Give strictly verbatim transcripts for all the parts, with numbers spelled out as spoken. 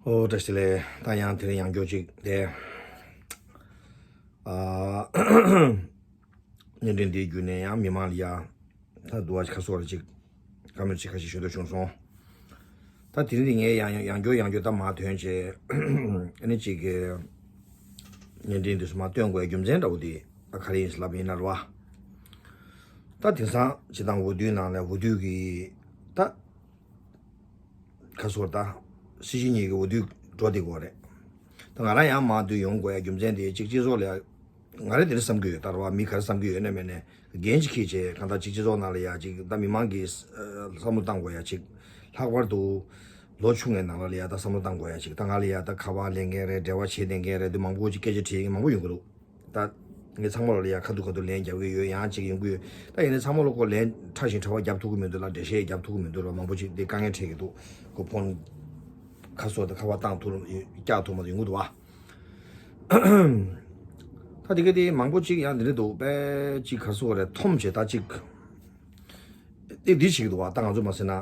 ཨོ་བཀྲ་ཤིས་བདེ་ལེགས། ད་ཡང་དེ་རིང་ཡང་བསྐྱར་ཅིག་དེ། ཨ། བརྙན་འཕྲིན་འདིའི་བརྒྱུད་ནས་ཡང་མི་མང་ལ་ཡ། ད་འདུག་བ་ཁ་སོ་ར་ཅིག་བཀའ་མོལ་ཅིག་ཁ་ཤས་ཞུ་འདོད་བྱུང་སོང་། ད་དེ་རིང་འདི་ངས་ཡང་ཡང་བསྐྱར་ཡང་བསྐྱར་ད་མར་ཐོན་བྱས། ཨ་ནི་ཅིག་གི་བརྙན་འཕྲིན་འདི་ཚོ་མར་སྟོན་དགོས་རྒྱུ་མཚན་འདྲ་བོ་འདི་ད་ག་རེ་ཡིན་ཟེར་ལབ་ཡིན་ན་རེད་བ། ད་དེང་སང་སྤྱིར་བཏང་འོས་བསྡུའི་ནང་ལ་འོས་བསྡུ་གི་ད། ཁ་སོར་ད། སྲིད་སྤྱི་གཉིས་ཀྱི་འོས་བསྡུ་འགྲོ་བསྡད་ཀྱི་ཡོད་རེད། ད་ང་རང་ཡང་མར་འདུག་ཡོང་དགོས་ཡ་རྒྱུ་མཚན་དེ་གཅིག་སྤྱི་ཚོགས་ལ་ཡ། ང་རང་དེ་འདྲ་བསམ་གྱི་ཡོད། ད་རེད་བ། མི་ག་རེ་བསམ་གྱི་ཡོད་ན་མེད་ན་འགན་ཅིག་འཁྱེར་བྱས་གང་ལྟར་གཅིག་སྤྱི་ཚོགས་ནང་ལ་ཡ་གཅིག་ད་མི་མང་གིས་ཨ་བསམ་བློ་བཏང་དགོས་ཡ་ཅིག་ལྷག་པར་དུ་ལོ་ཆུང་བའི་ནང་ལ་ཡ་ད་བསམ་བློ་བཏང་དགོས་ཡ་ཅིག་ད་ང་ལ་ཡ་ད་ཁ་པར་ལེན་མཁན་རེད། འབྲེལ་བ་བྱེད་བསྡད་མཁན་རེད། འདི་མང་པོ་ཅིག་སྐད་ཆ་དྲིས་མཁན་མང་པོ་ཡོང་གི་འདུག་ད་ངས་ཚང་མ་ལ་ཡ་ཁ་ཐུག་ཁ་ཐུག་ལན་རྒྱབ་ཀྱི་ཡོད། ཡང་ཅིག་ཡོང་གི་ཡོད། ད་ཡིན་ནའི་ཚང་མ་ལ་ཁོ་ལན་ཕྲ་ཞིང་ཕྲ་བ་རྒྱབ་ཐུབ་ཀྱི་མི་འདུག་ལ། འགྲེལ་བཤད་རྒྱབ་ཐུབ་ཀྱི་མི་འདུག་ལ། མང་པོ་ཅིག་འདི་དཀའ་ངལ་འཕྲད་ཀྱི་འདུག་ཁོ་ཕོན་ཁ་སོ་དང་ཁ་པར་བཏང་ཐུབ་བཀྱག་ཐུབ་མ་ཐུབ་ཡོང་གི་འདུག་བ། ད་དེ་ག་དེ་མང་པོ་ཅིག་ཡང་འདི་འདྲ་འདུག་པས་ཅིག་ཁ་སོ་རེ་འཐོམ་བྱས་ད་ཅིག་འདི་འདི་བྱེད་ཀྱི་འདུག་བ། ད་ང་ཚོ་མ་ཟེར་ན།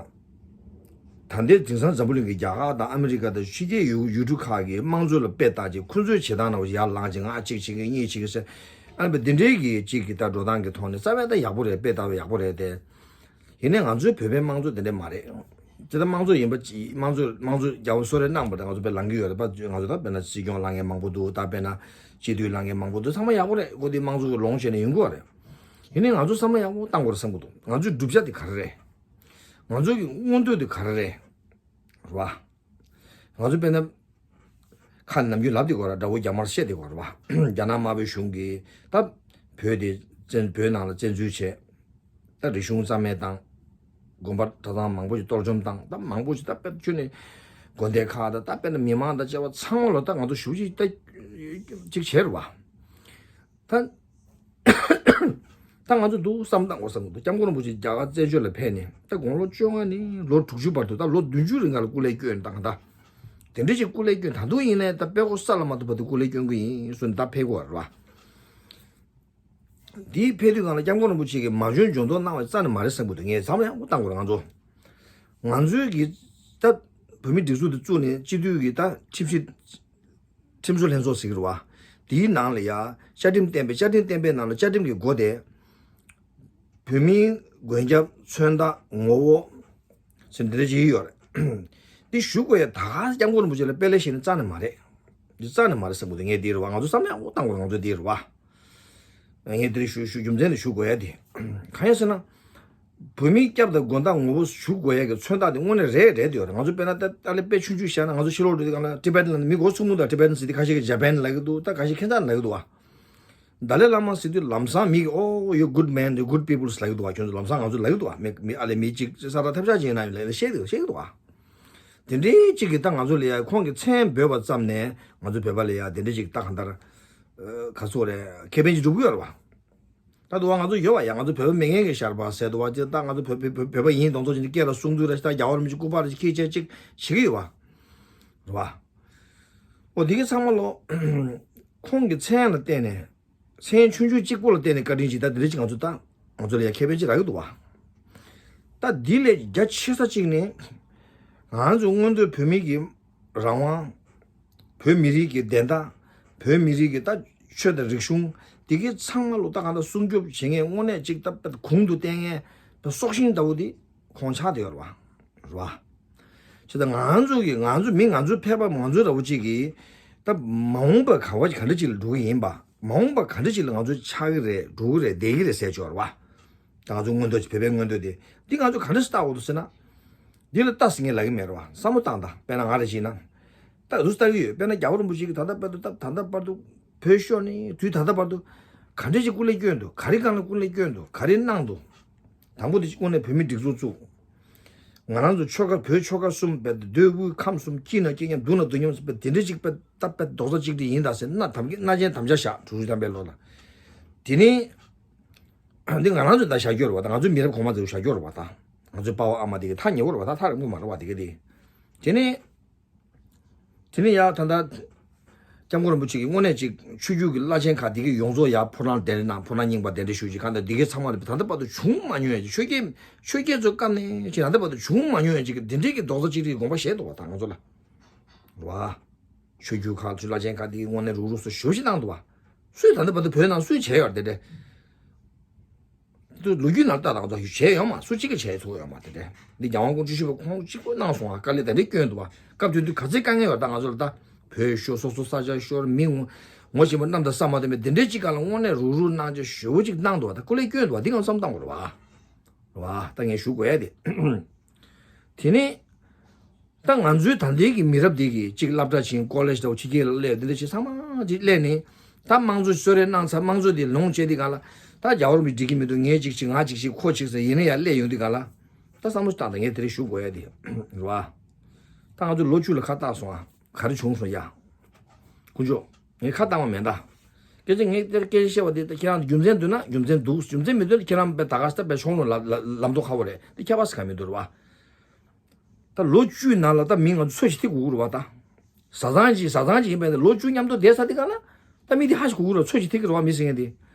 ད་ལྟའི་དེང་སང་འཛམ་བུ་གླིང་གི་རྒྱ་གར་དང་ཨ་མི་རི་ཀ་དང་ཕྱི་རྒྱལ་ཡུལ་ཡུལ་གྲུ་ཁག་གི་དམངས་གཙོ་ལ་དཔེ་བལྟས་ཀྱི་ཁོ་ཚོའི་བྱེད་སྟངས་ནང་ཡར་ལངས་ཀྱི་ང་གཅིག་བྱེད་ཀྱི་གཉིས་བྱེད་ཀྱི་ཟེར། ཨ་ནི་འདི་འདྲའི་གི་གཅིག་གི་ད་འགྲོ་སྟངས་ཀྱི་ཐོག་ནས་རྩ་བའི་ད་ཡག་པོ་རེད། དཔེ་བལྟས་པ་ཡག་པོ་རེད་དེ། ཡིན་ནའི་ང་ཚོའི་བོད་པའི་དམངས་གཙོ་དེ་འདྲ་མ་རེད། དེ་ལྟར་དམངས་གཙོ་ཡིན་པ་ཅི་དམངས་གཙོ་དམངས་གཙོ་རྒྱ་བོད་སོག་རས་གནང་བ་དང་ང་ཚོ་དཔེ་ལངས་ཀྱི་ཡོད་རེད་པ། ང་ཚོ་ད་དཔེར་ན་སྲིད་སྐྱོང་ལངས་མཁན་མང་པོ་འདུག་ད་དཔེར་ན་སྤྱི་འཐུས་ལངས་མཁན་མང་པོ་འདུག་ཚང་མ་ཡག་པོ་རེད། ཁོ་དེ་དམངས་གཙོ་གི་ལོངས་སྤྱད་ནས་ཡོང་གི་ཡོད་རེད། ཡིན་ནའི་ང་ཚོ་བསམ་བློ་ཡག་པོ་བཏང་དགོས་རེད་བསམ་གྱི་འདུག་ང་ཚོའི་བསྒྲུབ་བྱ་དེ་ག་རེ་རེད། ང་ཚོ་གི་མངོན་འདོད་དེ་ག་རེ་རེད། རེད་བ། ང་ཚོ་དཔེར་ན། ཁ་ནས་ནམ་རྒྱུན་ལབ་བསྡད་ཀྱི་ཡོད་རེད། དགྲ་བོ་རྒྱ་དམར་བཤད་བསྡད་ཀྱི་ཡོད་རེད་བ། རྒྱ་ནག་དམར་པོའི་གཞུང་གིས་ད་བོད་དེ་བཙན་བོད་ནང་ལ་བཙན་འཛུལ་བྱས། ད་རིག་གཞུང་རྩ་མེད་བཏང་། དགོན་པ་གྲྭ་ཚང་མང་པོ་ཞིག་གཏོར་བཅོམ་བཏང་། ད་མང་པོ་ཞིག་ད་དཔེ་ཁྱོན་ནས་དགོན་སྡེ་ཁག་ད་ད་དཔེར་ན་མི་མང་དང་བཅས་པ་ཚང་མ་ལ་ད་ང་ཚོ་ཞུ་ཅིག་ད་ཅིག་བྱས་རེད་བ། ད། ད་ང་ཚོ་འདུག་བསམ་བཏང་དགོས་བསམ་གྱི་འདུག་སྐྱབས་མགོན་རིན་པོ་ཆེ་རྒྱ་གར་བཙན་བྱོལ་ལ་ཕེབས་ནས་ད་དགུང་ལོ་བཅོ་ལྔ་ནས་ལོ་དྲུག་ཅུ་བར་དུ་ད་ལོ་བདུན་ཅུ་རིང་ག་ལ་སྐུ་ལས་བསྐྱོན་བཏང་ད། དེ་འདྲ་ཅིག་སྐུ་ལས་བསྐྱོན་ད་དུང་ཡིན་ནའི་ད་དཔེ་ཁོ་ས་ལ་མ་ཐུག་བར་དུ་སྐུ་ལས་བསྐྱོན་གྱི་ཡིན་གསུངས་ནས་ད་ཕེབས་དགོས་རེད་བ། འདིའི་ཕེབས་དུས་སྒང་ལ་སྐྱབས་མགོན་རིན་པོ་ཆེ་གིས་མ་འཇོན་འཇོན་མདོག་གནང་བའི་རྩ་ནས་མ་རེད་བསམ་གྱི་འདུག་ངས་བསམ་བློ་ཡག་པོ་བཏང་དགོས་རེད་ང་ཚོ། ང་ཚོའི་གི་ད་བོད་མི་སྒྲིག་འཛུགས་དེ་བཙུགས་ནས་སྤྱི་འཐུས་ཀྱི་ད་ཁྲིམས་ཞིབ། ཁྲིམས་བཟོ་ལྷན་ཚོགས་ཟེར་གྱི་རེད་བ། དེའི་ནང་ལ་ཡ་བཅའ་ཁྲིམས་གཏན་འབེབས། བཅའ་ཁྲིམས་གཏན་འབེབས་ནང་ལ་བཅའ་ཁྲིམས་ཀྱི་མགོ་དེ། བོད་མིའི་མགོན་སྐྱབས་མཚོན་རྟགས་ངོ་བོ། ཟེར་འདི་འདྲ་ཅིག་ཡོད་རེད། འདི་ཞུ་དགོས་ཡ་ད་ག་སྐྱབས་མགོན་རིན་པོ་ཆེ་ལ་དཔེ་ལེགས་བཤད་ནི་རྩ་ནས་མ་རེད། འདི་རྩ་ནས་མ་རེད་བསམ་གྱི་འདུག་ངས་འདི་རེད་བ། ང་ཚོ་བསམ་བློ་ཡག་པོ་བཏང་དགོས་ང་ཚོ་འདི་རེད་བ། ངས་འདིར་ཞུ་ཞུ་རྒྱུ་མཚན་ནི་ཞུ་དགོས་ཡ་དེ། གང་ཡིན་ཟེར་ན། བོད་མིའི་སྐྱབས་དང་མགོན་རྟགས་ངོ་བོ་ཞུ་དགོས་ཡ་གི་མཚོན་རྟགས་དེ་དངོས་གནས་རེད་རེད་དེ་ཡོད་རེད། ང་ཚོ་དཔེར་ན་ཏ་ཏ་ལེ་དཔེ་ཆུང་ཆུང་བཞག་ན་ང་ཚོ་ཕྱི་ལོགས་འགྲོ་དུས་སྒང་ལ་ཊི་བེ་ཊན་ལ་མི་མགོ་ཚུགས་མུ་དང་ཊི་བེ་ཊན་ཟེར་དུས་ཁ་ཤས་ཀྱིས་ཇ་པན་ལབ་ཀྱི་འདུག་ད་ཁ་ཤས་ཁྱད་མཚར་ལབ་ཀྱི་འདུག་བ། ཏ་ལེ་བླ་མ་ཟེར་དུས་ལམ་སང་མི་གིས་Oh, you're good man, you're good people ལབ་ཀྱི་འདུག་བ། ཁྱོད་ཚོ་ལམ་སང་ང་ཚོ་ལབ་ཀྱི་འདུག་བ། མི་མི་ཨ་ལེ་མི་གཅིག་ས་ཐག་ཐབས་ཆག་ཅིག་ཡིན་ན་ལབ་བཤད་ཀྱི་འདུག་བཤད་ཀྱི་འདུག་བ། དེ་འདྲའི་གཅིག་གིས་ད་ང་ཚོ་ལ་ཡ་ཁོང་གི་མཚན་འབོད་པ་ཙམ་ནས་ང་ཚོ་བོད་པ་ལ་ཡ་དེ་འདྲའི་གཅིག་ད་གང་ལྟར། ཨ། ག་ཚོད་རེད། ཁེ་ཕན་ཅིག་སྒྲུབ་ཀྱི་ཡོད་རེད་བ། ད་དུ་བ་ང་ཚོ་ཡོད་བ་ཡ། ང་ཚོ་བོད་པ་མི་ངན་གྱི་ཞར་བ་ཟེར་དུ་བ་ཅི་ད་ང་ཚོ་བོད་བོད་བོད་བོད་པ་ཡིན་གདོང་ཚོད་ཅིག་སྐད་ལ་གསུང་དུས་ར་ཅིག་ད་རྒྱ་བོར་མི་ཅིག་སྐུ་པར་ཅིག་ཁྱེར་བྱས་ཅིག་བྱེད་ཀྱི་ཡོད་བ། རེད་བ། འོ་དེ་གི་ཚང་མ་ལོ། ཁོང་གི་མཚན་ལ་བརྟེན་ནས། མཚན་ཆུང་ཆུང་གཅིག་པོ་ལ་བརྟེན་ནས་བཀའ་དྲིན་ཅིག་ད་དེ་འདྲ་ཅིག་ང་ཚོ་ད། ང་ཚོ་ལ་ཡ་ཁེ་ཕན་ཅིག་རག་གི་འདུག་བ། ད་འདི་ལས་རྒྱ་ཆེ་ས་ཅིག་ནི། ང་ཚོ་མངོན་འདོད་བོད་མི་གི་རང་དབང་། བོད་མི་རིགས་ཀྱི་བདེན་མཐའ། བོད་མི་རིགས་ཀྱི་ད་ཆོས་དང་རིག་གཞུང་། འདི་གའི་ཚང་མ་ལོ་ད་གང་ལྟར་སྲུང་སྐྱོབ་བྱེད་མཁན་དངོས་གནས་ཅིག་ད་དཔེ་གུང་དུ་བསྟེན་མཁན་དཔེ་སྲོག་ཤིང་ལྟ་བུ་འདི་ཁོང་ཆགས་བསྡད་ཡོད་རེད་བ། རེད་བ། བྱས་ཙང་ང་ཚོ་གི་ང་ཚོ་མི་ང་ཚོའི་ཕལ་པ་ང་ཚོའི་འདྲ་བོ་ཅིག་གིས་ད་མ་འོངས་པ་ག་བ་ག་འདྲ་ཅིག་ལ་འགྲོ་གི་ཡིན་པ། མ་འོངས་པ་ག་འདྲ་ཅིག་ལ་ང་ཚོ་ཆགས་ཀྱི་རེད། འགྲོ་གི་རེད། བསྡད་ཀྱི་རེད་ཟེར་ཆོག་རེད་བ། ད་ང་ཚོ་མངོན་འདོད་ཅིག་བོད་པའི་མངོན་འདོད་དེ། འདི་ང་ཚོ་ག་འདྲ་ཞིག་བལྟ་དགོས་འདུག་ཟེར་ན། འདི་ལ་ལྟ་ཟེར་མཁན་ལབ་ཀྱི་མེད་རེད་བ། བསམ་བློ་བཏང་དང་། དཔེར་ན་ང་རེ་བྱས་ན། ད་རུ་ལྟ་གི་ཡོད། དཔེར་ན་རྒྱལ་བ་རིན་པོ་ཆེ་གིས་ད་ལྟ་བར་དུ་ད་ད་ལྟ་བར་དུ་བོད་ཤོར་ནས་དུས་ད་ལྟ་བར་དུ་ག་འདྲ་ཞིག་སྐུ་ལས་བསྐྱོན་འདུག་ག་རེ་སྒང་ལ་སྐུ་ལས་བསྐྱོན་འདུག་ག་རེ་གནང་འདུག་དང་པོ་དེ་དངོས་གནས་བོད་མི་སྒྲིག་འཛུགས་བཙུགས། ང་རང་ཚོ་ཆོལ་ཁ་བོད་ཆོལ་ཁ་གསུམ་བོད་འདོད་དབུས་ཁམས་གསུམ་སྐྱིད་ན་སྐྱིད་མཉམ་སྡུག་ན་སྡུག་མཉམ་ཟེར་བ་དེ་འདྲ་ཅིག་པ་ད་པ་རྡོག་རྩ་གཅིག་སྒྲིལ་ཡིན་ད་ཟེར་མནའ་དམ་མནའ་ཆེན་དམ་བཅའ་བཞག་དྲུག་ཅུ་ཐམ་པའི་ལོ་ལ། དེ་ནི། འདི་ང་རང་ཚོ་ད་བཞག་རྒྱུ་རེད་བ། ད་ང་ཚོ་མི་རབས་གོང་མ་ཚོས་བཞག་རྒྱུ་རེད་བ། ད་ང་ཚོའི་པ་ཕ་ཨ་མ་དེ་གི་ཐག་ཉེ་བོ་རེད་བ། ད་ཐག་རིང་པོ་མ་རེད་བ་དེ་གི་དེ། དེ་ནི། དེ་ནི་ཡ་ད་ལྟ། སྐྱབས་མགོན་རིན་པོ་ཆེ་གིས་དངོས་གནས་ཅིག་ཆོས་བརྒྱུད་ཀྱི་བླ་ཆེན་ཁག་འདི་གི་ཡོངས་རྫོགས་ཡར་ཕོ་བྲང་གདན་འདྲེན་གནང་། ཕོ་བྲང་རྙིང་པ་གདན་འདྲེན་ཞུས་ཅིག་གང་ལྟར་འདི་གའི་ཚང་མ་ལ་ད་ལྟ་བར་དུ་བྱུང་མ་མྱོང་ཡ་ཅིག་ཆོས་རྒྱལ་ཆོས་རྒྱལ་ཚོའི་སྐབས་ནས་ཅིག་ད་ལྟ་བར་དུ་བྱུང་མ་མྱོང་ཡ་ཅིག་གི་འདི་འདྲའི་གི་རྡོག་རྩ་གཅིག་སྒྲིལ་དགོངས་པ་བཞེས་འདུག་བ། ད་ང་ཚོ་ལ། རེད་བ། ཆོས་བརྒྱུད་ཁག་ཆོས་བླ་ཆེན་ཁག་དེའི་དངོས་གནས་རུག་རུག་སོ་ཞེ་པོ་ཞིག་གནང་འདུག་བ། སུས་ད་ལྟ་བར་དུ་བོད་ནང་སུས་བྱས་ཡོད་རེད་དེ་འདྲ། དུ་ལོ་རྒྱུས་ནང་ལྟ་དང་ཚོ་བྱས་ཡོད་མ་སུ་གཅིག་གིས་བྱས་ཚུགས་ཡོད་མ་དེ་འདྲ། འདི་རྒྱལ་དབང་སྐུ་ཕྲེང་བཅུ་བཞི་པ་ཁོང་གཅིག་པུ་གནང་སོང་ང་། དཀའ་ལས་དེ་འདྲ་བསྐྱོན་འདུག་བ། སྐབས་དེ་དུས་ག་ཚོད་དཀའ་ངལ་ཡོད་ད་ང་ཚོ་ལ་ད། བོད་ཤོར་སོ་སོ་ས་ཆ་ཤོར་མི་ངོ་ངོ་ཤེས་པ་རྣམས་དང་ས་མ་མཐུན་པའི་དེ་འདྲའི་གཅིག་ག་ལ་དངོས་གནས་རུག་རུག་གནང་བྱ་ཞེ་པོ་གཅིག་གནང་འདུག་བ། ད་སྐུ་ལས་བསྐྱོན་འདུག་བ། འདི་ང་བསམ་བཏང་དགོས་རེད་བ། རེད་བ། ད་ངས་ཞུ་དགོས་ཡ་དེ། དེ་ནས། ད་ང་ཚོའི་ད་ལྟའི་གི་མི་རབས་འདི་གི་གཅིག་སློབ་གྲྭ་ཕྱིན་ཀོ་ལེཇ་དང་ཕྱི་རྒྱལ་ལ་སླེབས་འདི་འདྲ་བྱས་ཚང་མ་གཅིག་སླེབས་ནས་ད་དམངས་གཙོ་གསོལ་རས་གནང་ཚར་དམངས་གཙོ་འདི་ལོངས་སྤྱད་འདི་ག་ལ་ད་རྒྱ་བོར་མི་འགྲིག་གི་མི་འདུག་ངས་གཅིག་བྱེད་ང་གཅིག་བྱེད་ཁོ་གཅིག་ཟེར་ཡིན་ན་ཡང་སླེབས་ཡོང་འདི་ག་ལ་ད་བསམ་བློ་བཏང་ད་ངས་དེ་རིང་ཞུ་དགོས་ཡ་འདི་རེད་བ། ད་ང་ཚོ་ལོ་བཅུ་ལ་ཁ་བཏགས་སོང་ཨ། ག་རེ་བྱུང་སོང་ཡ། དཀོན་མཆོག་ངས་ཁ་བཏང་བ་མེད་ད། སྐད་ཆ་ངས་དེར་སྐད་ཆ་བཤད་པ་འདི་ད་ཁྱེད་རང་རྒྱུ་མཚན་འདུག་ན་རྒྱུ་མཚན་འདུག་རྒྱུ་མཚན་མི་འདུག་ན་ཁྱེད་རང་པའི་ད་ག་ས་པའི་ཤོང་ལོ་ལ་ལ་ལམ་ཐོག་ཁ་བོ་རེད་འདི་ཁྱད་པར་ས་ག་མི་འདུག་རེད་བ། ད་ལོ་བཅུའི་ནང་ལ་ད་མི་ང་ཚོ་ཚོད་ཅིག་ཐིག་དགོས་ཀྱི་རེད་བ་ད། བཟའ་ཚང་ཅིག་བཟའ་ཚང་ཅིག་ཡིན་པས་ལོ་བཅུ་མཉམ་དུ་བསྡད་ས་འདི་ག་ལ། ད་མི་འདི་ཧ་ཞིག་གོ་གི་རེད་ཚོད་ཅིག་ཐིག་གི་རེད་བ་མི་ཟེར་མཁན་འདི།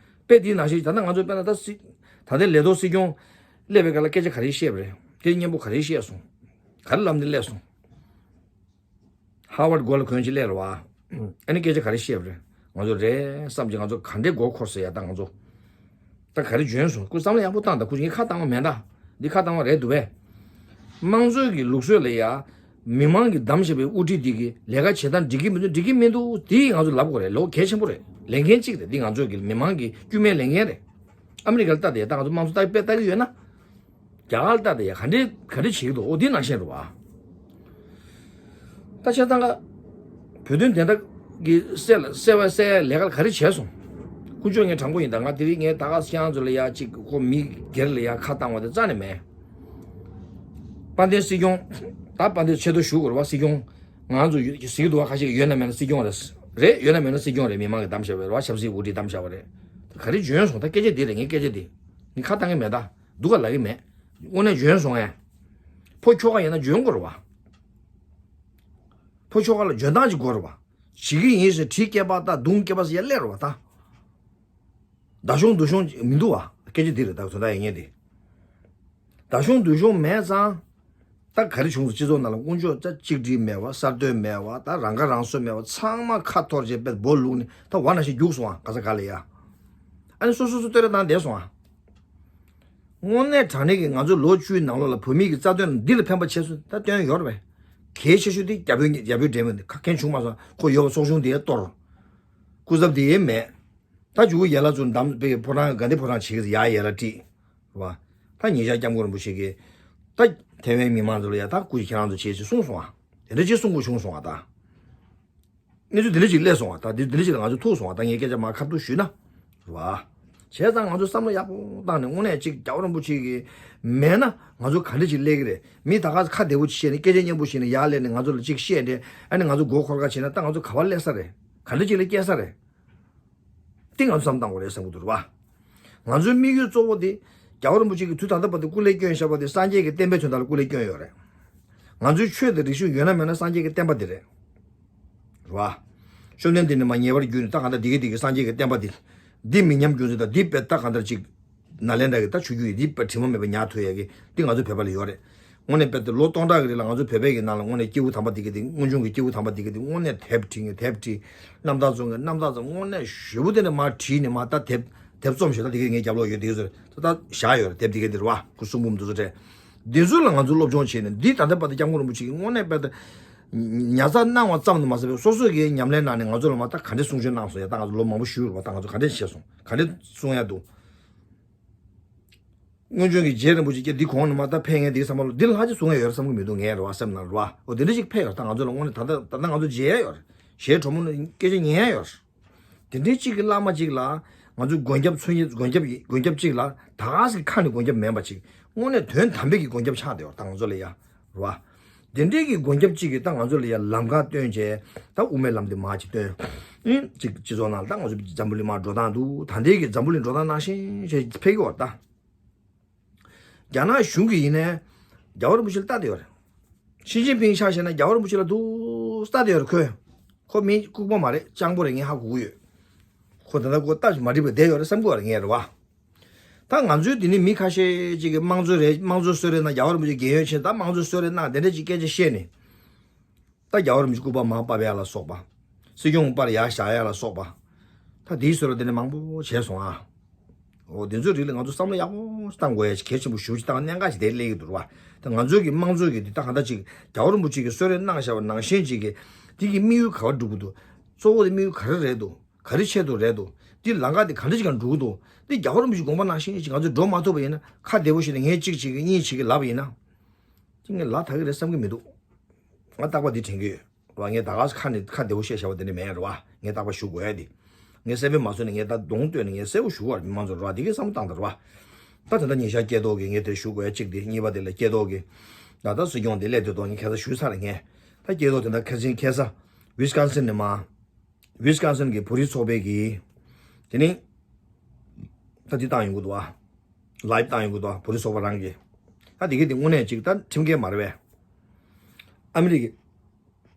དཔེ་འདིའི་ནང་བཞིན་ད་ལྟ་ང་ཚོ་དཔེར་ན་ད་སྲིད། ད་ལྟའི་ལས་ཐོག་སྲིད་སྐྱོང་། སླེབས་པའི་སྐབས་ལ་སྐད་ཆ་ག་རེ་བཤད་པ་རེད་སྐད་ཆ་སྙན་པོ་ག་རེ་བཤད་སོང་། ག་རེ་ལབ་ནས་སླེབས་སོང་། ཧ་ཝར་ཌི་མགོ་ལ་གོན་ཅིག་སླེབས་རེད་བ། ཨ་ནི་སྐད་ཆ་ག་རེ་བཤད་པ་རེད། ང་ཚོ་རེད་བསམ་གྱི་ང་ཚོ་ག་འདྲའི་མགོ་འཁོར་ཟེར་ཡ་ད་ང་ཚོ། ད་ག་རེ་འཇོན་སོང་ཁོས་བསམ་བློ་ཡག་པོ་བཏང་ད་ཁོས་ངས་ཁ་བཏང་བ་མེད་ད། འདི་ཁ་བཏང་བ་རེད་འདུག་བས། དམངས་གཙོའི་གི་ལུགས་སྲོལ་ལ་ཡ། མི་མང་གིས་བདམས་བཞག་པའི་དབུ་ཁྲིད་འདི་གི་ལས་ཀ་བྱེད་སྟངས་འགྲིག་གི་མི་འདུག་འགྲིག་གི་མི་འདུག་འདི་ང་ཚོ་ལབ་དགོས་རེད་ལོ་གལ་ཆེན་པོ་རེད་ལས་འགན་གཅིག་རེད་འདི་ང་ཚོ་གི་མི་མང་གི་དཀྱུས་མའི་ལས་འགན་རེད། ཨ་མི་རི་ཀར་ལྟ་དེ་ད་ང་ཚོ་དམངས་གཙོ་ལྟ་དཔེ་ལྟ་གི་ཡོད་ན། རྒྱ་གར་ལྟ་དེ་ཡ་ག་འདྲས་ག་འདྲས་བྱེད་ཀྱི་འདུག་འོ་འདི་ནང་བཞིན་རེད་བ། ད་ཆ་ཚང་ཀ་བོད་དོན་བདེན་མཐའ་གི་གསལ་ལ་གསལ་བ་གསལ་ཡ་ལས་ཀ་ག་རེ་བྱས་སོང་། དཀོན་མཆོག་ངས་དྲང་པོ་ཡིན་ད་ང་དེ་རིང་ངས་ད་ག་ཤང་ཚོ་ལ་ཡ་གཅིག་ཁོ་མི་སྒེར་ལ་ཡ་ཁ་བཏང་བ་དེ་རྩ་ནས་མེད། དཔལ་ལྡན་སྲིད་སྐྱོང་ད་དཔལ་ལྡན་ཆེ་མཐོ་ཞུ་དགོས་རེད་བ་སྲིད་སྐྱོང་ང་ཚོ་ཡོད་ཟིག་འདུག་བ་ཁ་ཤས་ཡོད་ན་མེད་ན་སྲིད་སྐྱོང་རེད་རེད་ཡོད་ན་མེད་ན་སྲིད་སྐྱོང་རེད་མི་མང་གི་གདམ་བྱ་བ་རེད་བ་ཆབ་སྲིད་འགོ་ཁྲིད་གདམ་བྱ་བ་རེད། ད་ག་རེ་འཇོན་སོང་ད་སྐད་ཆ་འདི་རེད་ངས་སྐད་ཆ་འདི་ངས་ཁ་བཏང་གི་མེད་ད་སྡུག་ག་ལབ་གི་མེད། དངོས་གནས་འཇོན་སོང་ངས། ཕོ་ཁྱོ་ག་ཡིན་ན་འཇོན་དགོས་རེད་བ། ཕོ་ཁྱོ་ག་ལ་འཇོན་ཐང་ཅིག་དགོས་རེད་བ། བྱེད་ཀྱི་ཡིན་ཟེར་གྲི་སྐེད་པ་ལྟ་མདུང་སྐེད་པ་ཟེར་ཡ་སླེབས་རེད་བ་ད། ད་གཞུང་འདུ་གཞུང་མི་འདུག་བ་སྐད་ཆ་འདི་རེད་ད་དོན་དག་ཡིན་ངེས་འདི། ད་གཞུང་འདུ་གཞུང་མེད་ཙང་། ད་ག་རེ་བྱུང་སོང་སྤྱི་ཚོགས་ནང་ལ་དཀོན་མཆོག་ད་གཅིག་སྒྲིལ་མེད་བ་གསར་གཏོད་མེད་བ་ད་རང་ཁ་རང་གསོ་མེད་བ་ཚང་མ་ཁ་འཐོར་བྱས་པས་སྦོ་ལུག་ནི་ད་བ་ན་ཞིག་རྒྱུགས་སོང་ཨ་ག་ས་ག་ལ་ཡ། ཨ་ནི་སོ་སོ་སོ་ལྟོས་ར་བཏང་བསྡད་སོང་ཨ། དངོས་གནས་དྲང་གནས་ཀྱི་ང་ཚོ་ལོ་བཅུའི་ནང་ལོགས་ལ་བོད་མི་གི་རྩ་དོན་འདི་ལ་ཕན་པ་བྱས་སོང་ད་སྟོན་ཡོད་རེད་པས། གལ་ཆེ་ཤོས་དེ་རྒྱ་བོད་རྒྱ་བོད་འབྲེལ་མོལ་འདི་ཁ་མཁན་བྱུང་མ་སོང་ཁོ་ཡོད་པ་ཚོགས་ཆུང་དེ་གཏོར། སྐུ་ཚབ་དེ་མེད། ད་ཇུ་གུ་ཡ་ལ་ཚུར་འདམ་པའི་ཕོ་བྲང་དགའ་ལྡན་ཕོ་བྲང་བྱེད་ཀྱི་ཡ་ཡ་ལ་བྲིས། རེད་བ། ད་ཉེ་ཆར་སྐྱབས་མགོན་རིན་པོ་ཆེ་གིས། ད་ཐེ་ཝན་མི་མང་ཚོ་ལ་ཡ་ད་སྐུ་ཞིག་ཁྱེད་རང་ཚོ་བྱེད་ཅེས་གསུངས་སོང་ཨ། དེ་འདྲ་ཅིག་གསུང་དགོས་བྱུང་སོང་ཨ་ད། གནས་ཚུལ་འདི་འདྲ་ཅིག་སླེབས་སོང་བ་ད་འདི་འདི་འདྲ་ཅིག་ལ་ང་ཚོ་ཐུག་སོང་བ་ད་ངས་སྐད་ཆ་མར་ཁ་ཐུག་ཞུས་ན། རེད་བ། བྱས་ཙང་ང་ཚོ་བསམ་བློ་ཡག་པོ་བཏང་ནས་དངོས་གནས་ཅིག་རྒྱལ་བ་རིན་པོ་ཆེ་གི་མེད་ན་ང་ཚོ་ག་འདྲ་ཅིག་སླེབས་ཀྱི་རེད་མི་ད་ག་ཁ་བདེ་པོ་ཅིག་བཤད་ནས་སྐད་ཆ་སྙན་པོ་བཤད་ནས་ཡར་སླེབས་ནས་ང་ཚོ་ལ་ཅིག་བཤད་འདྲེ་ཨ་ནི་ང་ཚོ་མགོ་འཁོར་ཁ་བྱས་ན་ད་ང་ཚོ་ག་པར་སླེབས་ས་རེད་ག་འདྲ་ཅིག་ལ་སྐྱེལ་ས་རེད། དེ་ང་ཚོ་བསམ་བཏང་དགོས་རེད་བསམ་གྱི་འདུག་རེད་བ། ང་ཚོའི་དམིགས་ཡུལ་གཙོ་བོ་དེ་རྒྱལ་བ་རིན་པོ་ཆེ་གིས་དུས་ད་ལྟ་བར་དུ་སྐུ་ལས་བསྐྱོན་བཞག་པ་དེ་སངས་རྒྱས་ཀྱི་བསྟན་པའི་དོན་དག་ལ་སྐུ་ལས་བསྐྱོན་ཡོད་རེད། ང་ཚོའི་ཆོས་དང་རིག་གཞུང་ཡོད་ན་མེད་ན་སངས་རྒྱས་ཀྱི་བསྟན་པ་དེ་རེད། རེད་བ། བཅོམ་ལྡན་འདས་ནས་མར་ངེས་པར་བརྒྱུད་ནས་ད་གང་ལྟར་འདི་ག་འདི་ག་སངས་རྒྱས་ཀྱི་བསྟན་པ་དེ། འདི་མི་ཉམས་རྒྱུ་མཚན་དང་འདི་དཔེ་ད་གང་ལྟར་ཅིག་ནཱ་ལེནྡྲ་གི་ད་ཆོས་བརྒྱུད་ཀྱི་འདི་དཔེ་དྲི་མ་མེད་པ་ཉར་ཐུབ་ཡ་གི་འདི་ང་ཚོ་བོད་པ་ལ་ཡོད་རེད། དངོས་གནས་དཔེ་དེ་ལོ་སྟོང་ཕྲག་གི་རིང་ལ་ང་ཚོ་བོད་པའི་གི་ནང་ལ་དངོས་གནས་སྐྱེས་བུ་དམ་པ་འདི་ག་འདི་སྔོན་བྱུང་གི་སྐྱེས་བུ་དམ་པ་འདི་ག་འདི་དངོས་གནས་དེབ་བྲིས་ངས་དེབ་བྲིས། རྣམ་ཐར་རྫོང་གི་རྣམ་ཐར་རྫོང་དངོས་གནས་ཞེ་པོ་དེ་ནས་མར་བྲིས་ནས་མར་ད་དེབ་དེབ་རྩོམ་ཞེས་ད་འདི་ག་ངའི་རྒྱབ་ལོགས་ཡོད་འདི་ག་ཚོ་ད་ད་བཞག་ཡོད་རེད་དེབ་འདི་ག་འདི་རེད་བ་སྐུ་གསུང་འབུམ་འདི་ཚོ་རེད། འདི་ཚོ་ལ་ང་ཚོ་སློབ་སྦྱོང་བྱས་ནས་འདི་ད་ལྟ་བར་དུ་སྐྱབས་མགོན་རིན་པོ་ཆེ་གིས་དངོས་གནས་དཔེ་ད་ཉར་ཚགས་གནང་བ་ཙམ་དུ་མ་ཟད་པའི་སོ་སོ་གི་ཉམས་ལེན་གནང་ནས་ང་ཚོ་ལ་མར་ད་ག་འདྲས་གསུང་ཆོས་གནང་སོང་ཡ་ད་ང་ཚོ་ལོ་མང་པོ་བཞུགས་རེད་བ་ད་ང་ཚོ་ག་འདྲས་བྱས་སོང་ག་འདྲས་གསུང་ཡ་འདུག་སྔོན་བྱུང་གི་རྗེ་རིན་པོ་ཆེ་སྐྱེ་འདི་གོང་ནས་མ་ད་ཕན་ངེས་འདི་བསམ་པ་ལ་འདི་ལ་ལྷག་ཅིག་གསུང་ཡ་ཡོད་རེད་བསམ་གི་མི་འདུག་ངས་རེད་བ་སེམས་ནང་རེད་བ། འོ་དེ་འདྲ་ཅིག་ཕན་ཡོད་ད་ང་ཚོ་ལ་དངོས་གནས་ད་ལྟ་ད་ལྟ་ང་ཚོ་མཇལ་ཡ་ཡོད་རེད་གཞས་གྲོགས་མོ་ནི་སྐད་ཆ་ཉན་ཡ་ཡོད་རེད། དེ་འདྲའི་གཅིག་གི་བླ་མ་གཅིག་ལ་ང་ཚོའི་མགོན་སྐྱབས་མཚོན་ཡ་མགོན་སྐྱབས་མགོན་སྐྱབས་གཅིག་ལ་ད་ག་སེ་ཁ་ནས་མགོན་སྐྱབས་མིན་པ་ཅིག་དངོས་གནས་དོན་དམ་པའི་གི་མགོན་སྐྱབས་ཆགས་བསྡད་ཡོད་རེད་ད་ང་ཚོ་ལ་ཡ། རེད་བ། དེ་འདྲའི་གི་མགོན་སྐྱབས་གཅིག་གིས་ད་ང་ཚོ་ལ་ཡང་ལམ་ཁ་སྟོན་བྱས་ད་དབུ་མའི་ལམ་འདི་མར་ཅིག་སྟོན། ཨིན་ཅིག་སྤྱི་ཚོགས་ནང་ད་ང་ཚོ་འཛམ་བུ་གླིང་མར་འགྲོ་སྟངས་འདུག་ད་ལྟའི་གི་འཛམ་བུ་གླིང་འགྲོ་སྟངས་ནང་བཞིན་བྱས་ཕེབས་ཀྱི་ཡོད་ད། རྒྱ་ནག་གཞུང་གིས་ཡིན་ནའི་རྒྱལ་བ་རིན་པོ་ཆེ་ལ་ལྟ་བསྡད་ཡོད་རེད། ཞི་ཅིན་ཕིང་ཆ་བཞག་ན་རྒྱལ་བ་རིན་པོ་ཆེ་ལ་འདུག་ལྟ་བསྡད་ཡོད་རེད་ཁོས། ཁོ་མི་ལྐུགས་པ་མ་རེད་སྤྱང་པོ་རེད་ངས་ཧ་གོ་གི་ཡོད། ཁོ་ད་ལྟ་ཁོ་སྟབས་མ་འགྲིག་པ་བསྡད་ཡོད་རེད་བསམ་གི་ཡོད་རེད་ངས་རེད་བ། ད་ང་ཚོའི་འདི་ནི་མི་ཁ་ཤས་ཅིག་གིས་དམངས་གཙོ་རེད་དམངས་གཙོ་གསོལ་རས་གནང་རྒྱལ་བ་རིན་པོ་ཆེ་རྒན་ཡོལ་ཕྱིན་ད་དམངས་གཙོ་གསོལ་རས་གནང་དེ་འདྲ་ཅིག་སྐད་ཆ་བཤད་ནས། ད་རྒྱལ་བ་རིན་པོ་ཆེ་སྐུ་པར་མར་ཕབ་ཡ་ལ་སོགས་པ། སྲིད་སྐྱོང་པར་ཡར་བཞག་ཡ་ལ་སོགས་པ། ད་དེའི་བཟོ་འདྲ་དེ་འདྲ་མང་པོ་བྱས་སོང་ཨ། འོ་དེ་ཚོའི་རིགས་ལ་ང་ཚོ་བསམ་བློ་ཡག་པོ་བཏང་དགོས་ཡ་ཞིག་གལ་ཆེན་པོ་ཞེ་པོ་ཅིག་བཏང་གནད་འགག་ཅིག་དེ་སླེབས་ཀྱི་འདུག་ར་བ། ད་ང་ཚོའི་གི་དམངས་གཙོའི་གི་འདི་ད་གང་ལྟར་ཅིག་རྒྱལ་བ་རིན་པོ་ཆེ་གིས་གསོལ་རས་གནང་བཞག་པ་ནང་བཞིན་ཅིག་གི་འདི་གི་དམིགས་ཡུལ་ག་པར་འགྲོ་གི་འདུག་གཙོ་བོ་དེ་དམིགས་ཡུལ་ག་རེ་རེད་འདུག་ག་རེ་ཆེད་དུ་རེད་འདུག་འདི་ལམ་ཁ་དེ་ག་འདྲ་ཅིག་གང་འགྲོ་གི་འདུག་འདི་རྒྱལ་བ་རིན་པོ་ཆེ་དགོངས་པ་ནང་བཞིན་ཅིག་ང་ཚོས་འགྲོ་མ་ཐུབ་པ་ཡིན་ན། ཁ་བདེ་པོ་ཞིག་ནས་ངས་གཅིག་བྱེད་ཀྱི་གཉིས་བྱེད་ཀྱི་ལབ་པ་ཡིན་ན། ཅིག་ངས་ལ་དག་གི་རེད་བསམ་གྱི་མི་འདུག་ང་རྟག་པར་འདི་དྲན་གྱི་ཡོད་རེད་བ། ངས་ད་ག་ཁ་ནས་ཁ་བདེ་པོ་བཤད་བཞག་པ་དེ་འདྲ་མེད་རེད་བ། ངས་རྟག་པར་ཞུ་དགོས་ཡ་དེ། ངས་སེམས་པས་མ་བཟོད་ནས་ངས་ད་གདོང་སྟོན་ནས་ངས་གསལ་པོ་ཞུ་བར་མི་མང་ཚོར་རེད་བ། འདི་གས་བསམ་བློ་བཏང་དང་རེད་བ། ད་དེ་འདྲ་ཉིན་ཞག་སྐྱེས་ཐོག་གི་ངས་དེ་ཞུ་དགོས་ཡ་གཅིག་དེ། གཉིས་པ་དེ་ལ་སྐྱེས་ཐོག་གི་ད་ལྟ་སྲིད་སྐྱོང་དེ་སླེབས་དུས་ཐོག་ངས་ཁ་སང་ཞུས་ཚར་རེད། ངས་ད་སྐྱེས་ཐོག་དེ་འདྲ་ཁ་སང་ཁ་སང་ཝི་སི་ཀོན་སིན་ནས་མར། ཝི་སི་ཀོན་སིན་གྱི་བོད་རིགས་ཚོགས་པའི་གི། དེ་ནི། ད་འདི་བཏང་ཡོང་གི་འདུག་བ། ལའིབ་བཏང་ཡོང་གི་འདུག་བ། བོད་རིགས་ཚོགས་པ་རང་གི། ད་འདི་གི་འདི་དངོས་གནས་ཅིག་ད་ཁྲིམས་འགལ་མ་རེད་པས། ཨ་མི་རི་ཀའི།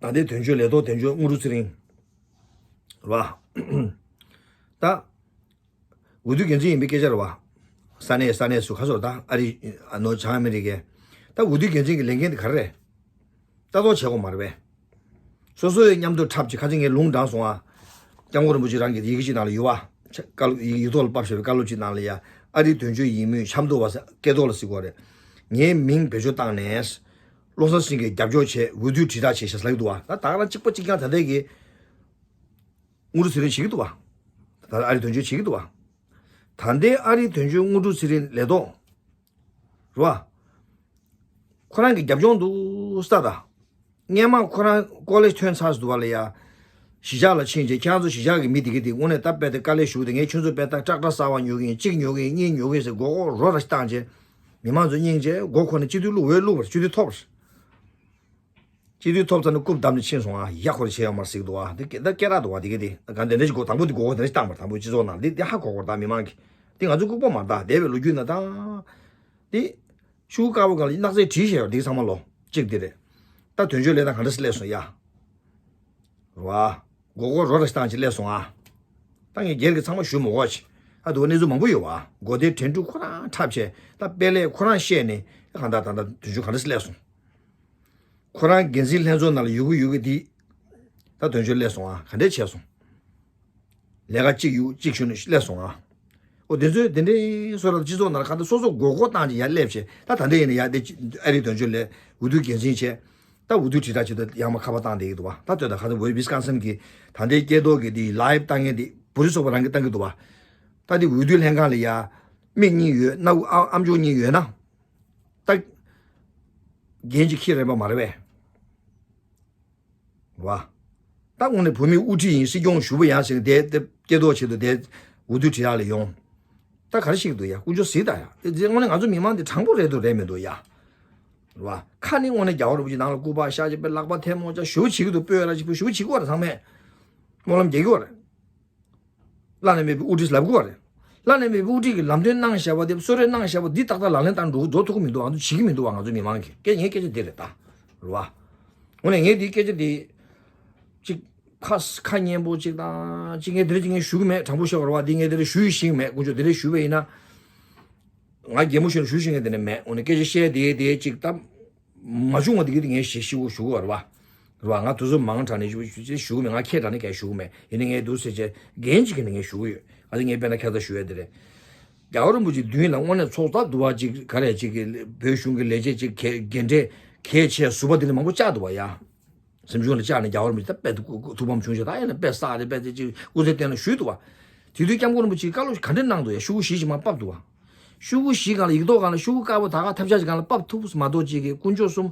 ད་ལྟའི་དོན་གཅོད་ལས་ཐོག་དོན་གཅོད་དངོས་གྲུབ་ཚེ་རིང་། རེད་བ། ད། འོས་བསྡུ་འགན་འཛིན་ཡིན་པའི་སྐད་ཆ་རེད་བ། ས་གནས་ས་གནས་སུ་ཁ་སོར་ད་ཨ་རི་ཨ་ནོ་བྱང་ཨ་མི་རི་ཀའི། ད་འོས་བསྡུ་འགན་འཛིན་གྱི་ལས་འགན་དེ་ག་རེ་རེད། ལྟ་རྟོག་བྱེད་དགོས་མ་རེད་པས། སོ་སོའི་མཉམ་དུ་འཁྲབ་ཅིག་ཁ་ཅིག་ངས་ལུང་དྲངས་སོང་ཨ། སྐྱབས་མགོན་རིན་པོ་ཆེ་རང་གི་ཡི་གེ་ཅིག་ནང་ལ་ཡོད་བ། ཆ་བཀའ་སློབ་ཡིག་ཡིག་ཐོག་ལ་ཕབ་བཞག་པའི་བཀའ་སློབ་ཅིག་ནང་ལ་ཡ། ཨ་རིའི་དོན་གཅོད་ཡིན་མུས་ཆབ་མདོ་བ་ས་སྐད་ཐོག་ལ་ཟེར་དགོས་རེད། ངའི་མིང་བེད་སྤྱོད་བཏང་ནས། བློ་བཟང་སེང་གེ་རྒྱབ་སྐྱོར་བྱས་འོས་བསྡུ་དྲིལ་བསྒྲགས་བྱས་ཤག་ལབ་ཀྱི་འདུག་བ། ད་ད་ག་རང་གཅིག་པ་གཅིག་རྐྱང་ད་ལྟའི་གི་དངོས་གྲུབ་ཚེ་རིང་བྱེད་ཀྱི་འདུག་བ། ད་ལྟ་ཨ་རིའི་དོན་གཅོད་བྱེད་ཀྱི་འདུག་བ། ད་ལྟའི་ཨ་རིའི་དོན་གཅོད་དངོས་གྲུབ་ཚེ་རིང་ལས་ཐོག་རེད་བ། ཁོ་རང་གི་རྒྱབ་ལྗོངས་འདུག་ས་ད། སྔན་མ་ཁོ་རང་ཀོ་ལེཇ་ཐོན་ཚར་འདུག་བ་ལ་ཡ། གཞིས་ཆགས་ལ་ཕྱིན་རྗེས་ཁྱེད་རང་ཚོ་གཞིས་ཆགས་ཀྱི་མི་དེ་ག་དེ་དངོས་གནས་ད་དཔེ་དེ་དཀའ་ལས་ཞུ་དེ་ངས་ཁྱོད་ཚོ་དཔེ་ད་ཀྲག་ཀྲག་གསར་པ་ཉོ་གི་ཡིན། གཅིག་ཉོ་གི་ཡིན། གཉིས་ཉོ་གི་ཡིན་ཟེར་མགོ་སྐོར་རོ་ར་ཞིག་བཏང་རྗེས། མི་མང་ཚོ་སྙིང་རྗེ་མགོ་འཁོར་ནས་སྤྱི་འཐུས་བླུག་འོས་བླུག་པ་རེད། སྤྱི་འཐུས་ཐོབ་རེད། སྤྱི་འཐུས་ཐོབ་ཚར་ནས་རྐུབ་བསྡམས་ནས་ཕྱིན་སོང་ཨ། ཡ་ཁོ་རེ་བྱས་ཡོད་མ་རེད་ཟེར་གི་འདུག་ཨ། འདི་སྐད་ད་སྐད་གྲགས་འདུག་ཨ། འདི་ག་དེ་ག་འདི་འདྲ་ཞིག་གོ། དང་པོ་འདི་གོ་གོ་དེ་འདྲ་ཞིག་བཏང་པ་རེད། དང་པོ་སྤྱི་ཚོགས་ནང་འདི་འདི་ཧ་གོ་གོ་རེད། ད་མི་མང་གིས་འདི་ང་ཚོ་ལྐུགས་པ་མ་རེད། ད་འདས་པའི་ལོ་རྒྱུས་ན་ད་འདི་ཤུགས་དཀར་པོ་སྒང་ལ་སྣག་ཚས་བྲིས་བཞག་ཡོད། འདི་ཚང་མ་ལོ་གཅིག་འདི་རེད། ད་དོན་གཅོད་ལས་ད་ག་འདྲ་སེ་སླེབས་སོང་ཡ། རེད་བ། མགོ་སྐོར་རོ་ར་ཞིག་བཏང་ཅིག་སླེབས་སོང་ཨ། ད་ངས་སྒེར་གྱི་ཚང་མ་ཞུ་མི་དགོས་ཅིག་ཨ། འདུག་གནས་ཚུལ་མང་པོ་ཡོད་བ། མགོ་སྟོད་དྲན་དྲུག་ཁོ་རང་འཁྲབ་བྱས། ད་དཔེ་ལས་ཁོ་རང་བཤད་ནས་གང་ལྟར་ད་ལྟ་དུས་ཚོད་ག་འདྲ་སེ་སླེབས་སོང་། ཁོ་རང་འགན་འཛིན་ལྷན་ཚོགས་ནང་ལ་ཡོད་གི་ཡོད་གི་དེ། ད་དོན་གཅོད་སླེབས་སོང་ཨ། ག་འདྲས་བྱས་སོང་། ལས་ཀ་གཅིག་ཡུག་གཅིག་ཞུ་ནས་སླེབས་སོང་ཨ། ཨོ་དེ་ཚོས་དེ་འདྲའི་བཟོ་འདྲ་སྤྱི་ཚོགས་ནང་ལ་གང་ལྟར་སོ་སོ་མགོ་སྐོར་བཏང་ཅིག་ཡར་སླེབས་བྱས། ད་ད་འདྲ་ཡིན་ན་ཡར་དེ་ཨ་རིའི་དོན་གཅོད་ལས་འོས་བསྡུ་འགན་འཛིན་བྱས། ད་འོས་བསྡུ་དྲིལ་བསྒྲགས་བྱེད་དུས་ཡར་མར་ཁ་པར་བཏང་བསྡད་ཀྱི་འདུག་བ། ད་ལྟོས་དང་ཁ་སང་ཝི་སི་ཀོན་སིན་གྱི་ད་ལྟའི་སྐད་ཐོག་གི་དེ་ལའིབ་བཏང་མཁན་དེ་བོད་རིགས་ཚོགས་པ་རང་གིས་བཏང་གི་འདུག་བ། ད་དེ་འོས་བསྡུ་ལྷན་ཁང་ལ་ཡ། མིག་གཉིས་ཡོད་ན། ཨ་ཨམ་ཅོག་གཉིས་ཡོད་ན། ད་འགན་ཅིག་འཁྱེར་རན་པ་མ་རེད་པས། རེད་བ། ད་དངོས་གནས་བོད་མིའི་དབུ་ཁྲིད་ཡིན། སྲིད་སྐྱོང་ཞུ་བ་ཡང་ཟེར་ནས་དེ་དེ་སྐྱེ་ཐོག་ཆེད་དུ་དེ་འོས་བསྡུ་དྲི་ཡག་ལ་ཡོང་། ད་ག་རེ་ཞིག་འདུག་ཡ། དཀོན་མཆོག་གཟིགས་དང་ཡ། དེ་དངོས་གནས་ང་ཚོ་མི་མང་འདི་དྲང་པོ་རེད་འདུག་རེད་མི་འདུག་ཡ། རེད་བ། ཁ་ནི་དངོས་གནས་རྒྱལ་བ་རིན་པོ་ཆེ་ནང་ལ་སྐུ་པར་བཞག་བྱས་པའི་ལག་པ་ཐལ་མོ་སྦྱར་ཞུ་བྱེད་ཀྱི་འདུག་སྤོས་ར་ཅིག་ཕུལ་ཞུ་བྱེད་ཀྱི་ཡོད་རེད། ཚང་མས་སྨོན་ལམ་རྒྱག་གི་ཡོད་རེད། བླ་ན་མེད་པའི་དབུ་ཁྲིད་ལབ་དགོས་པ་རེད། བླ་ན་མེད་པའི་དབུ་ཁྲིད་ཀྱིས་ལམ་སྟོན་གནང་བཞག་པ་དེ། གསོལ་རས་གནང་བཞག་པ་འདི་ཏག་ཏག་ལག་ལེན་བསྟར་འགྲོ་འགྲོ་ཐུབ་ཀྱི་མི་འདུག་ང་ཚོ་བྱེད་ཀྱི་མི་འདུག་ང་ཚོ་མི་མང་གིས་སྐད་ངའི་སྐད་ཆ་འདི་རེད་ད། རེད་བ། དངོས་གནས་ངས་འདིའི་སྐད་ཆ་འདི། ཅིག་ཁ་ཁ་སྙན་པོ་ཅིག་དང་ཅིག་ངས་འདི་རེད་ཅིག་ངས་ཞུ་གི་མེད། དྲང་པོ་བཤད་པ་རེད་བ། འདི་ངས་འདི་རེད་ཞུ་ཡི་ཞིག་མེད། དཀོན་མཆོག་འདི་རེད་ཞུ་བ་ཡིན་ན། ང་གད་མོ་ཤོར་ནས་ཞུ་ཤེས་མཁན་དེ་འདྲ་མེད། འོ་ན་སྐད་ཆ་བཤད་དེ་དེ་ཅིག་ད། མ་བྱུང་བ་དེ་གི་དེ་ངས་ཞེ་ཞེ་པོ་ཞུ་གི་ཡོད་རེད་བ། རེད་བ། ང་དུས་ཚོད་མང་དྲགས་ནས་ཞུ་ཞུ་ཞུ་གི་མེད། ང་ཁྱད་དྲགས་ནས་གས་ཞུ་གི་མེད། ཡིན་ནའི་ངས་འདུག་ཟེར་བྱས་འགན་ཅིག་གི་ནས་ངས་ཞུ་གི་ཡོད། ཨ་ནི་ངས་དཔེར་ན་ཁ་ས་ཞུ་ཡ་དེ་རེད། རྒྱལ་བ་རིན་པོ་ཆེ་མདུན་ལ་དངོས་གནས་ཚོགས་བསགས་འདུག་བ། ཅིག་ག་རེ་ཅིག་གི་བོད་གཞུང་གི་ལས་བྱེད་ཅིག་གལ་རྒན་གྲས་གལ་ཆེ་ཟུར་པ་དེ་འདྲ་མང་པོ་བཅར་འདུག་བ་ཡ། གཟིམ་ཆུང་ལ་བཅར་ནས་རྒྱལ་བ་རིན་པོ་ཆེ་ད་དཔེ་ཐུགས་ཐུགས་ཕམ་བྱུང་ཞེས་ད་ཡིན་ན་དཔེ་བསགས་རེད། དཔེ་དེ་ཅིག་སྐུ་ཚེ་བརྟན་ལ་ཞུས་འདུག་བ། དེ་དུས་སྐྱབས་མགོན་རིན་པོ་ཆེས་བཀའ་སློབ་ག་འདྲས་གནང་འདུག་ཡ། ཤོག་གུ་བཞི་ཞིག་མར་ཕབ་འདུག་བ། ཤོག་གུ་བཞིའི་སྒང་ལ་ཡིག་ཐོག་སྒང་ལ་ཤོག་གུ་དཀར་པོ་ད་ག་ཐབས་ཆག་ཅིག་སྒང་ལ་ཕབ་ཐུབ་མ་གཏོགས་ཅིག་གི་དཀོན་མཆོག་གསུམ།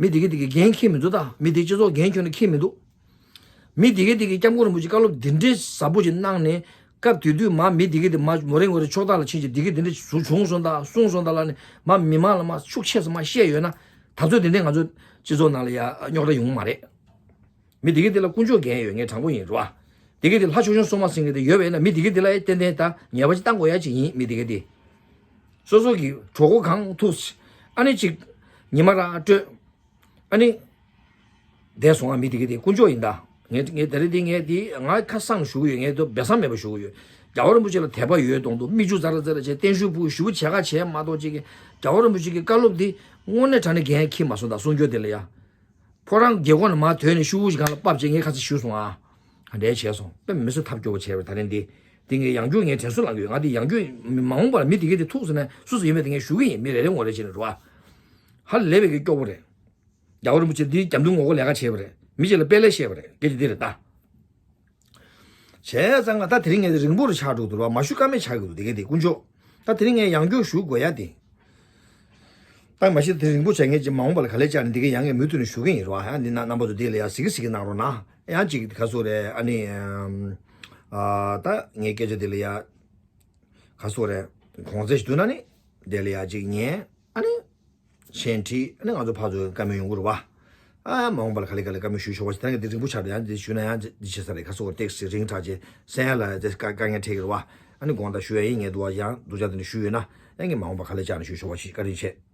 མི་དེ་གི་དེ་གི་འགན་འཁྱེར་མི་འདུག་ད་མི་དེ་སྤྱི་ཚོགས་འགན་འཁྱེར་ནས་འཁྱེར་མི་འདུག་མི་དེ་གི་དེ་གི་སྐྱབས་མགོན་རིན་པོ་ཆེ་བཀའ་སློབ་འདི་འདྲའི་ཟབ་པོ་ཅིག་གནང་ནས། སྐབས་དེ་དུས་མ་མི་དེ་གི་དེ་མ་མོ་རེ་ངོ་རེ་ཕྱོགས་བདག་ལ་ཕྱིན་ཅིག་དེ་གི་དེ་འདྲ་བྱུང་སོང་ད་གསུངས་སོང་ད་ལ་ནི་མ་མི་མང་ལ་མ་ཤུགས་ཆེ་ཙམ་མ་བཤད་ཡོད་ན། ད་ཚོད་དེ་འདྲའི་ང་ཚོ་སྤྱི་ཚོགས་ནང་ལ་ཡ་རྙོག་དྲ་ཡོང་མ་རེད། མི་དེ་གི་དེ་ལ་དཀོན་མཆོག་འགན་ཡོད། ངས་དྲང་པོ་ཡིན་རེད་བ། དེ་གི་དེ་ལྷ་ཆོས་སྐྱོང་སྲུང་མ་ཟེར་མཁན་དེ་ཡོད་པས་ན། མི་དེ་གི་དེ་ལ་ཏན་ཏན་ད་ཉེས་པ་ཅིག་བཏང་དགོས་ཡ་ཅིག་ཡིན། མི་དེ་གི་དེ་སོ་སོ་གི་གྲོགས་པོ་གང་ཐུག་ཨ་ནི་ཅིག་ཉི་མ་ར་སྤྲོད། ཨ་ནི་བསྡད་སོང་ཨ། མི་དེ་གི་དེ་དཀོན་མཆོག་ཡིན་ད། ངས་ངས་དེ་རིང་འདི་ངས་འདི་ང་ཁ་སང་ཞུ་གི་ཡོད། ངས་དེ་སྦས་གསང་མེད་པ་ཞུ་གི་ཡོད། རྒྱལ་བ་རིན་པོ་ཆེ་ལ་དད་པ་ཡོད་མདོག་མདོག་མིག་ཆུ་ཙག་ར་ཙག་ར་བྱས་བརྟན་བཞུགས་ཕུལ་ཞུ་བ་བྱེད་ག་བྱས་མ་གཏོགས་ཅིག་གི་རྒྱལ་བ་རིན་པོ་ཆེ་གི་བཀའ་སློབ་འདི་དངོས་གནས་དྲང་གནས་འགན་འཁྱེར་མ་སོང་ད་གསུང་རྒྱུ་དེ་ལ་ཡ། ཁོ་རང་རྒྱལ་སྒོ་ནས་མར་ཐོན་ནས་ཤུ་གུ་ཞིག་སྒང་ལ་ཕབ་བྱས། ངས་ཁ་ཚ་ཞུས་སོང་ཨ། ག་འདྲས་བྱས་སོང་། དཔེ་མི་སྲིད་ཐབས་སྐྱོ་བོ་བྱས་པ་རེད། ད་རིང་འདི་འདི་ངས་ཡང་བསྐྱར་ངས་དྲན་གསོ་ལངས་ཀྱི་ཡོད། ང་འདི་ཡང་བསྐྱར་མ་འོངས་པར་མི་དེ་གས་དེ་ཐུག་ཟེར་ན་སུ་སུ་ཡིན་མིན་དེ་ངས་ཞུ་གི་ཡིན། མི་རེ་རེ་ངོ་རེ་བྱས་ནས་རོ་ཨ། ཧ་ལས་པའི་གི་སྐྱོ་བོ་རེད། རྒྱལ་བ་རིན་པོ་ཆེ་འདིའི་རྒྱབ་མདུན་ངོ་རྒོལ་ལས་ཀ་བྱས་པ་རེད། མི་གཅིག་ལ་དཔེ་ལས་བཤད་པ་རེད། སྐད་ཆ་འདི་རེད་ད། བྱས་ཙང་ང་ད་དེ་རིང་ངས་རིང་པོ་རུ་ཆགས་འགྲོ་འདུག་ར། མ་ཞུ་ཀ་མེད་ཆགས་ཀྱི་འདུག་དེ་ག་དེ་དཀོན་མཆོག་ད་དེ་རིང་ངས་ཡང་བསྐྱར་ཞུ་དགོས་ཡ་དེ། ད་མ་གཞི་དེ་རིང་པོ་བྱས། ངས་ཅིག་མ་འོངས་པ་ལ་ག་ལེར་བཅར་ནས་འདི་ག་ཡང་ངས་མུ་མཐུད་ནས་ཞུ་གི་ཡིན་ར། ཡང་འདི་ན་རྣམ་པ་ཚོ་འདི་ལ་ཡ་གཟིགས་གི་གཟིགས་གི་གནང་རོགས་གནང་། ཡང་ཅིག་ག་སོ་རེད། ཨ་ནི་ཨམ། ཨ་ད་ངའི་སྐད་ཆ་འདི་ལ་ཡ་ག་སོ་རེད། གོང་ཚད་ཞིག་འདུག་ན་ནི་འདི་ལ་ཡ་ཅིག་ཉན། ཨ་ནི་མཆན་བྲིས། ཨ་ནི་ང་ཚོ་ཕར་ཚུར་བཀའ་མོལ་ཡོང་གི་རེད་བ། ཨ་མ་འོངས་པ་ལ་ག་ལེ་ག་ལེ་བཀའ་མོལ་ཞུ་ཆོག་པ་ཞིག་ད་ངས་འདི་རིང་པོ་ཆགས་འདུག་ཡང་འདི་ཞུས་ན་ཡང་འདི་བྱེད་ས་རེད། ག་སོ་ཏེག་སི་རིང་དྲགས་རྗེས་གསན་ཡ་ལ་དེ་དཀའ་དཀའ་ངལ་འཕྲད་ཀྱི་རེད་བ། ཨ་ནི་དགོངས་དག་ཞུ་ཡ་ཡིན། ངས་འདུག་བ་ཡང་སྡུག་ཅག་དེ་འདྲ་ཞུས་ཡོད་ན་ཡང་ངས་མ་འོངས་པ་ག་ལེ་བཅར་ནས་ཞུ་ཆོག་པ་ཞིག་བཀའ་དྲིན་ཆེ།